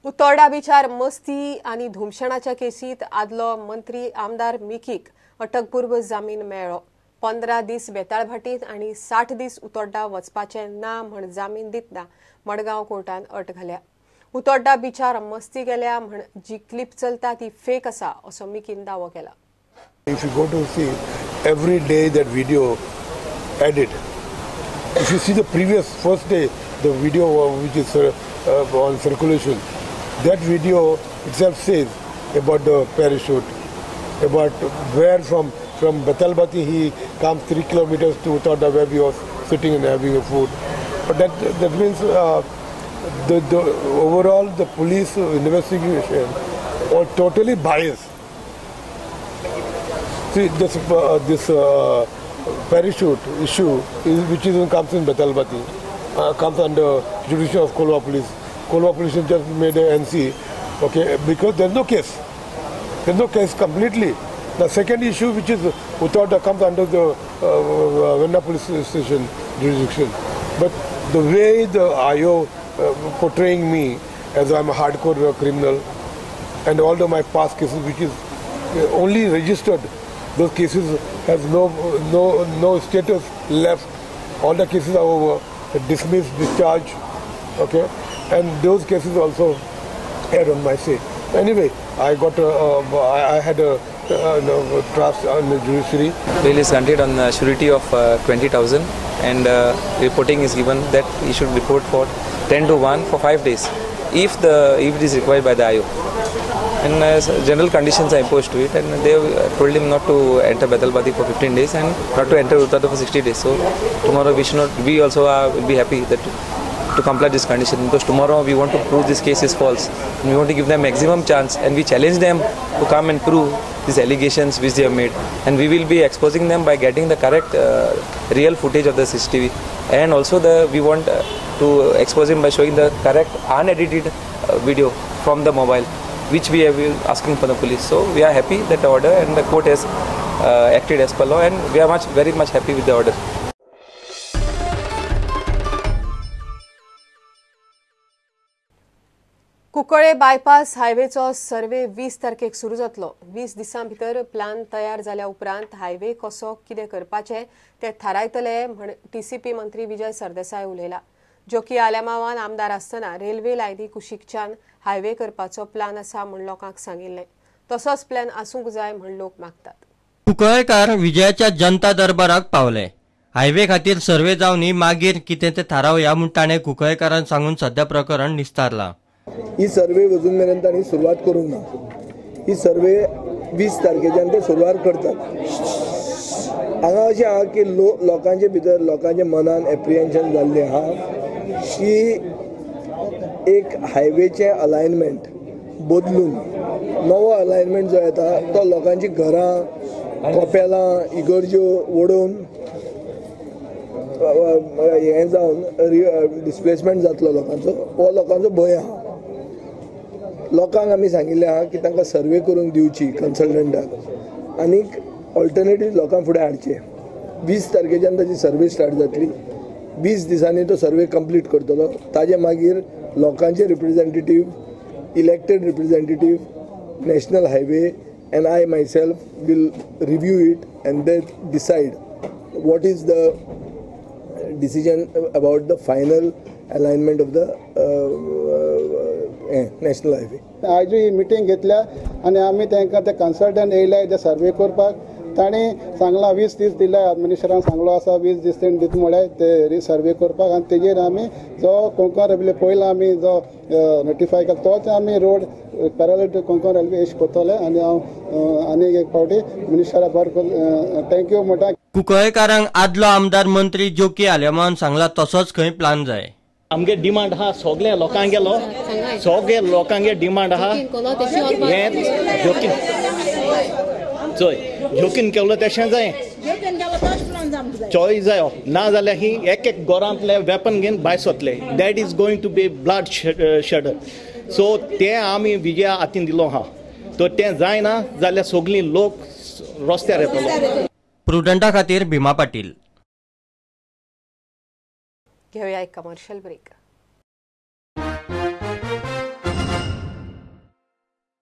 उतोर्डा बिचार मस्ती आनी धुमशणाच्या केसीत आदलो मंत्री आमदार मिकीक अटकपूर्व जामीन मेळ्ळो. 15 दीस बेताळभाटीत आनी 60 दीस उतोर्डा वचपाचे ना म्हण जामीन दितना मडगांव कोर्टान अट घाल्या. उतोर्डा बिचार मस्ती गेल्या म्हण जी क्लिप चलता ती फेक आसा असो मिकीन दावो केला. If you go to see every day that video added, if you see the previous first day the video which is on circulation, that video itself says about the parachute, about where from Betalbatim he comes 3 kilometers to Utorda where he was sitting and having a food. But that means the overall the police investigation was totally biased. See, this parachute issue is, which is comes in Betalbatim, comes under jurisdiction of Colva police. Colva police just made an NC, okay, because there's no case. There's no case completely. The second issue, which is Utorda, comes under the Verna police station jurisdiction. But the way the IO portraying me as I'm a hardcore criminal, and all the my past cases, which is only registered, those cases has no status left. All the cases are over, dismissed, discharged, okay, and those cases also aired on my say. Anyway, I got I had a trust on the judiciary. Bail is granted on the surety of 20,000, and reporting is given that he should report for 10 to 1 for 5 days, if it is required by the IO. And general conditions are imposed to it, and they have told him not to enter Betalbatim for 15 days and not to enter Utorda for 60 days. So tomorrow we should not. We also will be happy that to comply this condition, because tomorrow we want to prove this case is false, and we want to give them maximum chance, and we challenge them to come and prove these allegations which they have made, and we will be exposing them by getting the correct real footage of the CCTV, and also we want to expose him by showing the correct unedited video from the mobile, which we have been asking for the police. So we are happy that the order and the court has acted as per law, and we are very much happy with the order. Cuncolim bypass हायवेचो survey 20 तारखेक सुरू जातलो. 20 दिसां भितर plan तयार जाल्या उपरांत highway कसो कितें करपाचें तें थारायतले म्हण टीसीपी मंत्री विजय सरदेसाय उलयला. जोकी आलेमावान आमदार आसतना रेल्वे लायनी कुशीकच्यान हायवे करपाचो प्लान आसा म्हण लोकांक सांगिल्लें. तसोच प्लॅन आसूंक जाय म्हण लोक मागतात. कुंकळेकार विजयाच्या जनता दरबाराक पावले. हायवे खातीर सर्वे जावनी मागीर कितें तें थारावया म्हूण ताणें कुंकळेकारान सांगून सध्या प्रकरण निस्तारलां. ही सर्वे अजून मेरेन तांणी सुरवात करूंक ना. ही सर्वे 20 तारखेच्यान ते सुरवात करतात. हांगा अशें आहा की लोकांचे भितर लोकांच्या मनान एप्रिहेन्शन जाल्लें आहा की एक हायवेचें अलायनमेंट बदलून नवो अलायनमेंट जो येता तो लोकांची घरां, कोपेलां, इगर्ज्यो ओडोवन हें जावन डिस्प्लेसमेंट जातलो लोकांचो, हो लोकांचो भंय आहा. लोकांक आमी सांगिल्लें आहा की तांकां सर्वे करूंक दिवची कन्सल्टंटाक आनीक ऑल्टरनेटीव लोकां फुडें हाडचे. 20 तारखेच्यान ताची सर्वे स्टार्ट जातली. 20 दिसांनी तो सर्वे कंप्लीट करतलो. ताजे मागीर लोकांचे representative, elected representative, national highway and I myself will review it and then decide what is the decision about the final alignment of the national highway. आयजूय ही मिटींग घेतल्या आनी आमी तांकां ते कन्सल्टंट येयले ते सर्वे करपाक. तांणी सांगलां 20 दीस दिले, एडमिनिस्ट्रेटरान सांगलो आसा 20 दीस तेणी दिता म्हळ्यार ते सर्वे करपाक. आनी तेजेर आमी जो कोंकण रेल्वे पयलो आमी जो नोटिफाय केला तोच आमी road parallel to Konkan railway एश करतले. आनी हांव आनीक एक फावटी मिनिस्टरा बरो thank you म्हणटा. कुंकळेकारांक आदलो आमदार मंत्री जोकी आलेमान सांगला तसोच खंय प्लान जाय. आमगे डिमांड आहा सगळे लोकांगेलो, सगळे लोकांगे डिमांड आहा हें जोकीन चोय जोकीन केलो तेशें जाय, चॉयस जायो ना जाल्यार ही एक एक गोरांतले वेपन घेवन भायर सोतले. That is going to be blood shed. So तें आमी विजया हातीन दिलो आहा, तर तें जायना जाल्यार सगळीं लोक रस्त्यार येतलो. प्रुडंटा खातीर भीमा पाटील. घेवया एक कमर्शियल ब्रेक.